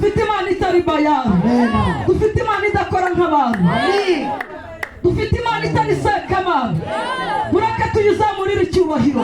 Dufite Imana itari Bayali. Dufite Imana idakora nk'abantu. Dufite Imana itari sekamana. Mureke tuyizamurire icyubahiro.